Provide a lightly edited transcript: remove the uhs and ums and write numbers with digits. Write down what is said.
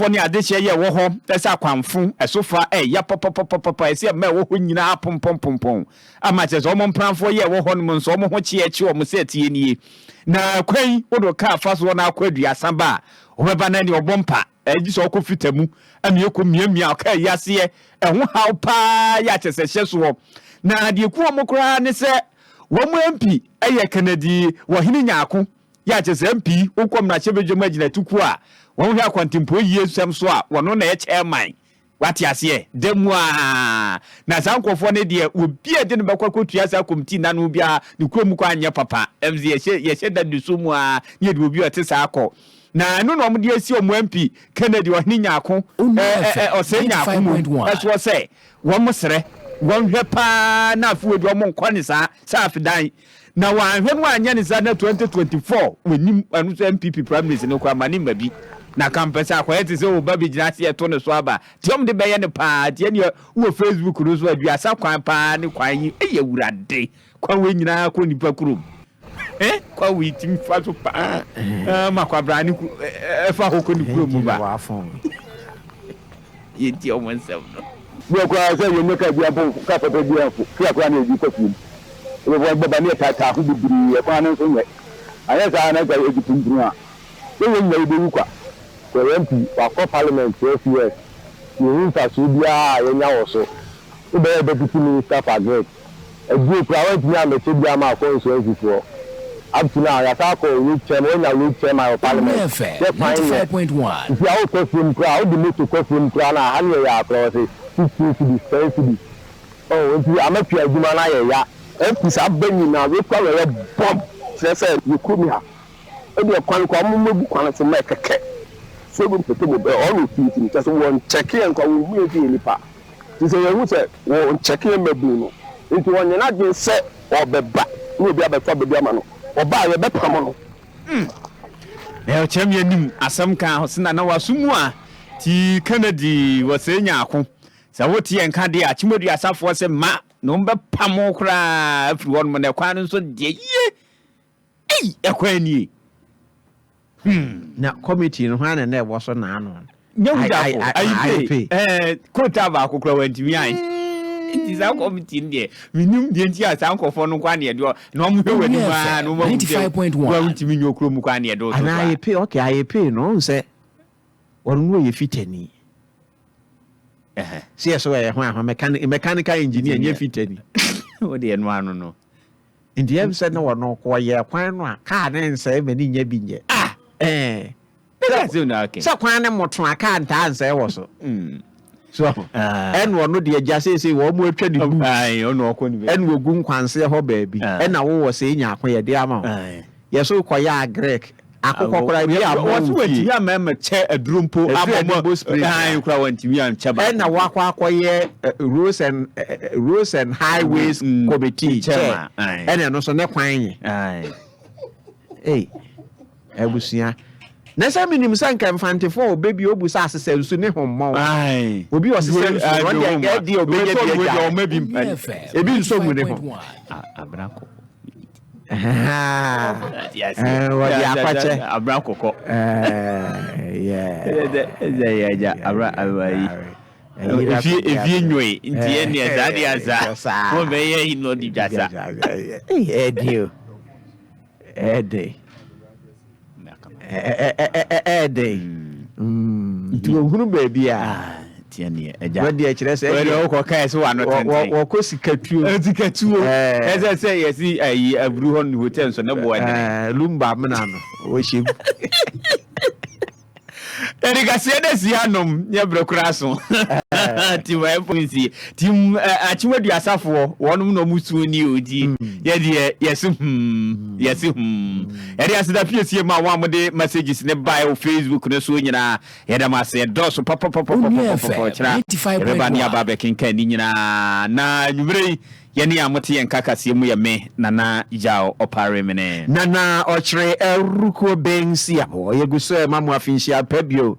Ne adehyeɛ yɛ ɛwɔ hɔ sɛ akwanfo ɛso fa ɛya papapapapa, ɛsɛ ɛma ɛwɔ hɔ nyinaa pompɔnpompɔn ama kyerɛ sɛ ɔmo mpranfoɔ yɛ ɛwɔ hɔ nom nso ɔmo ho kyeɛ kye ɔmo sɛ tie nie. Na kwan wode kaa fa soɔ na akɔ 30 ba a, wɔbɛba na ne ɔbɔ mpa ɛgye sɛ ɔkɔ fita mu ɛna ɛkɔ miamia ɔkaa yi aseɛ. Ɛho haw paa yɛ akyɛ sɛ hyɛ soɔ. Na deɛ ku ɔmo koraa ne sɛ wɔn MP ɛyɛ Kennedy Ohene Nyaako yɛ akyɛ sɛ MP wokɔ mmarahyɛbadwam agyinatukuo a wɔn hwɛ akwantempɔ yie nsɛm so a, wɔno na ɛyɛ chairman. Wate aseɛ da mu a, na saa nkurɔfoɔ no deɛ, obi a ɛde no bɛkɔ akɔtua saa committee nano biara ne kurom kɔ anyɛ papa. Ɛm sɛ yɛhyɛ da de so mu a, ne yɛde obi a ɔte saa kɔ. Na ɛno na wɔde asi ɔmo MP Kennedy Ohene Nyaako, ɔsɛ Nyaako mu ɛsoɔ sɛ wɔn srɛ wɔn hwɛ paa na afei wɔde wɔn nkɔ ne saa sɛ afedan na wɔanhwɛ no anyɛ ne saa na 2024 wɔnim ɛno nso NPP primaries no kɔ ama ne mma bi na kampɛ sɛ akɔyɛ te sɛ ɔba bi gyina ase ɛto ne so aba tí wɔn de bɛyɛ ne paa. Tiɛ neɛ wɔ Facebook no so 30 kwan paa ne kwan yi ɛyɛ Wurade kwan wei nyinaa kɔ nipa kurom ɛ kwan wei tim fa so paa ma kwabra ne ɛfa hɔ kɔ ne kurom mu ba yɛnti ɔmo nsɛm no. Bí ɔkora sɛ yɛnyɛ kaa bi ampo, kaa papa bi amfo fia koraa na yɛdi kɔ fie mu ɛbɛfo bɛba ne yɛtaataa ho bebree. Ɛkwan no nso nyɛ anyɛ saa na nka ɛdi pumpunu a sɛ yɛn nyinaa yɛbɛwu kwa. Sɛ MP wakɔ parliament 12 years, yɛhu mfasoɔ biara a yɛnya wɔ so. Wobɛyɛ deputy minister for agric aduro koraa, wantumi ammɛkyɛ bi ama constituency foɔ. Up to now, yɛasa akɔ road chairman, wanya road chairman wɔ parliament yɛ kwan nyɛ. Nti a wokɔ fuom koraa, wode moto kɔ fuom koraa na aha ne yɛyɛ akorɔ wɔ sɛ 15 cedis, 10 cedis. Ɔn nti amatua adwuma no ayɛ ya. MP saa ba nyinaa wekura na ɔyɛ bɔm kyerɛ sɛ yɛ kurom ha ebi kwan kɔ ɔmo mɛbu kwan so mɛ kɛkɛ so ebi mpete mu bɛ ɔno finfin kyerɛ sɛ wɔn nkyɛke yɛn nkwa, wɔn hu yɛn sɛ yɛ nipa ti sɛ yɛn hu sɛ wɔn nkyɛke yɛn mɛbu no. Nti wɔn nyɛ n'adwene sɛ ɔbɛba na obi abɛtɔ baabi ama no, ɔbaa yɛbɛpam no. Na ɔkyerɛ mi anim asɛm ka ho sena na waso mu a ti Kennedy wɔ sɛ Nyaako sɛ wote yɛn ka deɛ akyem aduasafoɔ sɛ ma na wɔn bɛpam wo koraa afiri hɔ nom. Na ɛkwan no nso deɛ yie ei, ɛkwan nie. Na committee no, hwan na ɛwɔ so naano? Nyɛ wudafo ayipe kota baako koraa wantumi ayi. Nti saa committee no deɛ, menim deɛ nti a saa nkɔfoɔ no nkwa neɛ deɛ na ɔmo hwɛ w'anim a na ɔmo ahu sɛ wɔntumi nyɛ okuro mu kwa neɛ de wo so. Anaa ayɛpe, okay, ayɛpe no, ɔhu sɛ ɔno no ɔyɛ fitani sɛ yɛ sɛ ɔyɛ ho aho mechanical engineer, nyɛ fitani. Wode ɛno ano no. Nti ɛm sɛ ne wɔno kɔyɛ kwan no a, kaa ne nsɛe ma ne nya bi nyɛ. Ah. Ɛɛ. Sɛ sɛ kwan ne moto a, kaa ntaa nsɛe wɔ so so. Ɛna ɔno deɛ gya seesei wɔn mo atwa ne boot. Ɔno ɔkɔ ne baabi. Ɛna ogu nkwanseɛ hɔ baabi. Ɛna wowɔ sɛ enya ako yɛde ama wo yɛso kɔyɛ agric akokɔ koraa bi abɔ wɔso wo fie. Wɔntumi ama kyɛ aduro mpo. Aduro ama a yɛde bɔ spray. Ayi koraa wɔntumi ankyɛ baako. Ɛna wakɔ akɔyɛ roads and highways committee chairman, chair. Aye. Ɛna ɛno nso ne kwan yɛ. Ei, abusua, na sɛ menim sɛ nka Mfantefoɔ a ɔbɛ bi ɔbu sɛ asesɛ nsu ne ho mmɔn. Obi ɔsesɛ nsu no, ɔde ɛdeɛ ɔbɛnya bi agya ɔma bi mpa ebi nsɔ mu ne ho. Abrakɔ. Wɔde akɔkyɛ. Abrakɔkɔ. Yeah. Ɛsɛ yɛ agya abra abra yi efie efie nyoe nti ɛnneɛ saa deɛ asa wɔn bɛyɛ yi na ɔde dwa sa. Ɛɛde o, ɛɛde, ɛɛde nti ohunu baabi a tiɛ neɛ agya wɔde ɛkyerɛ sɛ wɔde wokɔ kae sɛ wano tenten. Wɔkɔ sikatuo. Sikatuo ɛsɛ sɛ yɛsi ayi aburu hɔ no hotel nso ne boɔ ɛdene. Lumba mena no wɔhyɛ mu. Yɛde kaseɛ no asi hanom, nyɛ berɛ koraa so nti ma ɛmfa nsie tim. Akyem aduasafoɔ wɔnom na ɔmo suo ni o. Nti yɛdeɛ yɛse yɛse yɛde aseda piesie ma wɔn a mode messages ne bae wɔ Facebook no so nyinaa. Yɛda mo ase, ɛdɔɔso papapapapapapapa. Kyerɛ yɛbɛba ne aba abɛkenkan ne nyinaa. Na anwummerɛ yi, yɛne a mote yɛn nka kaseɛ mu yɛ me Nana Gyaw Ɔpare Mene. Nana ɔkyerɛ ɛrukuo bɛnsia yɛgu so ɛma mo afinhyia pɛ bio.